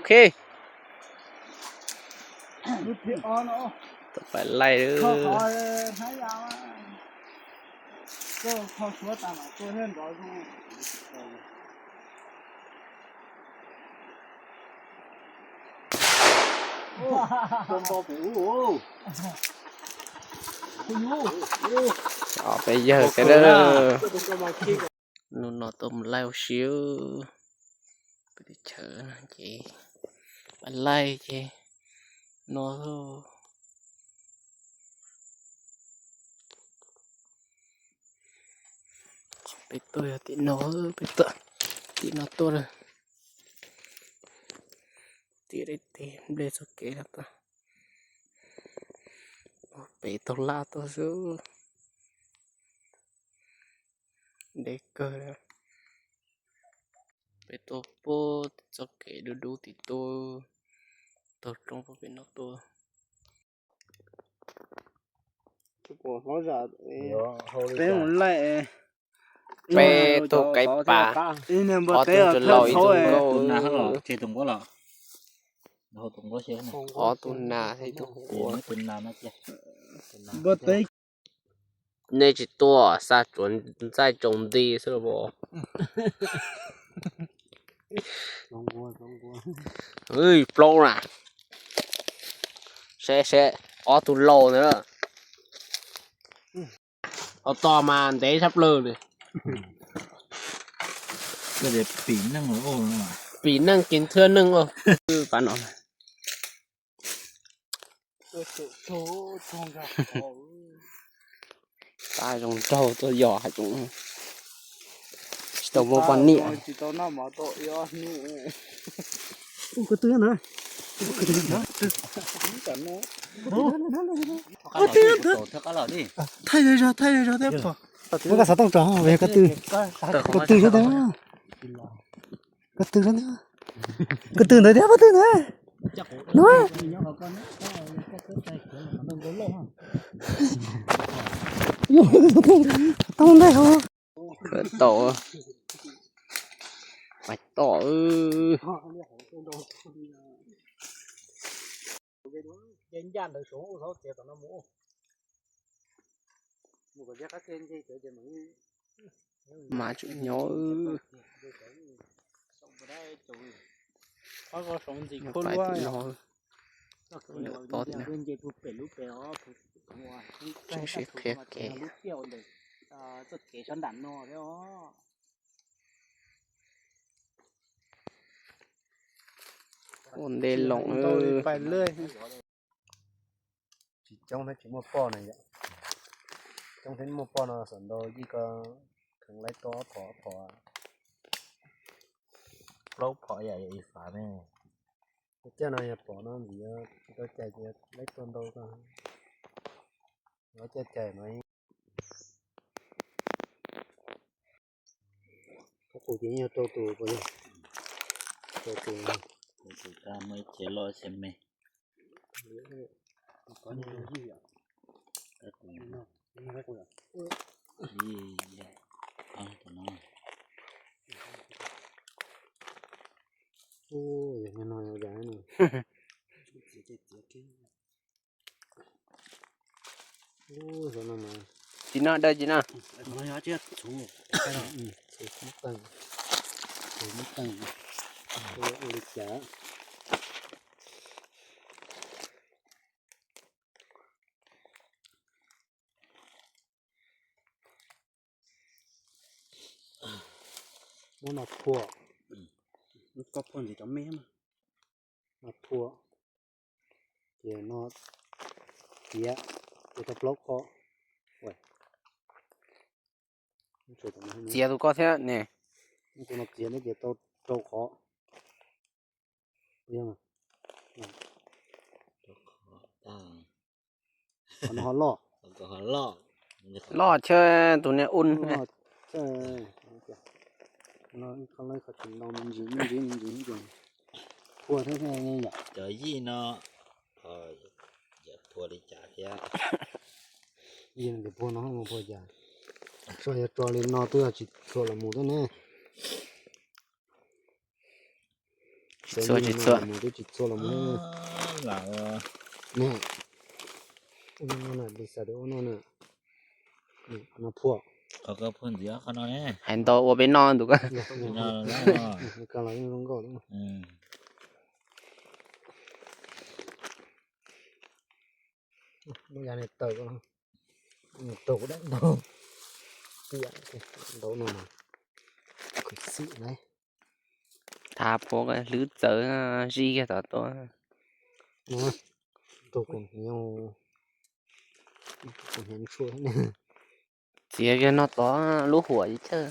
Ok. Tus pais laij. Peb yawg tiag. Hnub no tuaj mus laij ua si. Peb teb chaws no ces pais laij ces no. Peb tuaj yog tim no, peb tuaj tim no tuaj. Tim deb teb nplej txoj kev no tuaj. Peb taug laj tuaj xwb. Deb kawg. Peb tuaj puag tim txoj kev dub dub tim tuaj, taug roob puag pem no tuaj. Peb mus laij, peb tus kaib pas, ob tug ntsuag laus ib tug nkauj, ob tug nas thiab ib tug nquab. Nej tsis tuaj xa tsuav ntxaij tsaus nti xwb los? Plaub na. Seb seb, ob tug laus ntawd. Ho to mas ntev tshaj plaws li. Pim neej ces thwj neej. Tab zoo nraug tuaj yos hav zoov, tsis tau muaj poj niam. Ko tw ntawd, ko tw ntawd, thaij zog, thaij zog thiab pom. Muab koj xov tooj tso, yog ko tw, ko tw xwb tiag, ko tw xwb tiag, ko tw ntawd thiab, ko tw ntawd no. Xov tooj ntawd hauv. Khawb tau, pais tod. Mas tseem nyob. Pais tim no, ntawm tod tim no. Tseem sib qhia kev. Ua ntej loo. Tsis coob thiab tsis muaj poj no yom. Coob thiab muaj poj no xam ntau yij ko kheev laib tuaj ob phom ob phom. Plaub phom yam ib fav ne. Cov caj no yog pom no ntxim tsis tau cais ces laib tuaj ntau ko. Lawv caj cais mas. Kuv qus ces yog rau tus puas yog? Rau tus, tus ka muaj ib ce loj ib ce me. Tsis no, dawj tsis no. Muab no phua, koj phua ntxiv cov me mas. No phua, ces no txiav, ces tau plaub qhov. Txiav tus koj thiab ne. Tus no txiav no ces tau rau qhov. Qhov no ho loj. Loj thiab tus niag un. Phua thiab yom. Cov yij no phua li cas thiab? Yij no phua no mus phua cas? Tsuas yog tso li no twb tsis tshua los mus thiab ne. Tsis Txhua tsis txhua. Mus twb tsis txhua los mus. Lam ua ne, ua no na, li xav tias ua no na. No phua. Qhov koj phua ntxiv qhov no ne. Hais ntau ua peb noj ntu ko. Ka los yeej zoo nkauj. Muab yav ne taws, taws kuv dab ntau. Ntau no, khuv xim na. Thav phua hlwb txawv, zij kiag tom tuaj. Txiav kiag no tod lub huam ib txhawj.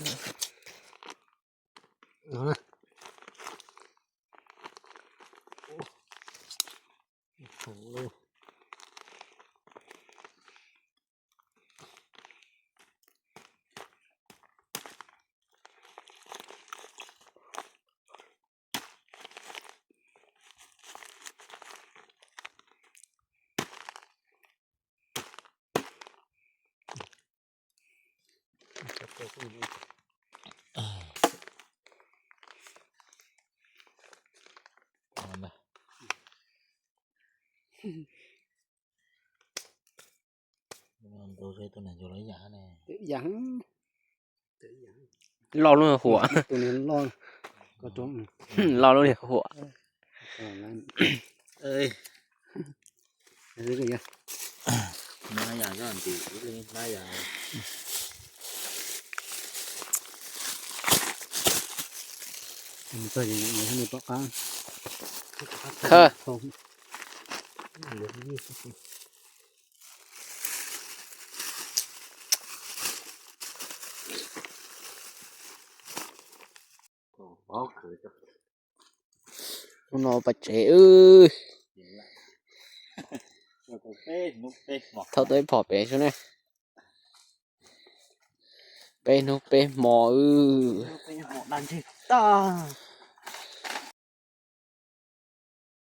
Loj lub huam. Loj lub huam. Khawb. Hnub no pas tsev wb thauj tau ib phom pem xwb ne. Peb hnub peb hmo wb.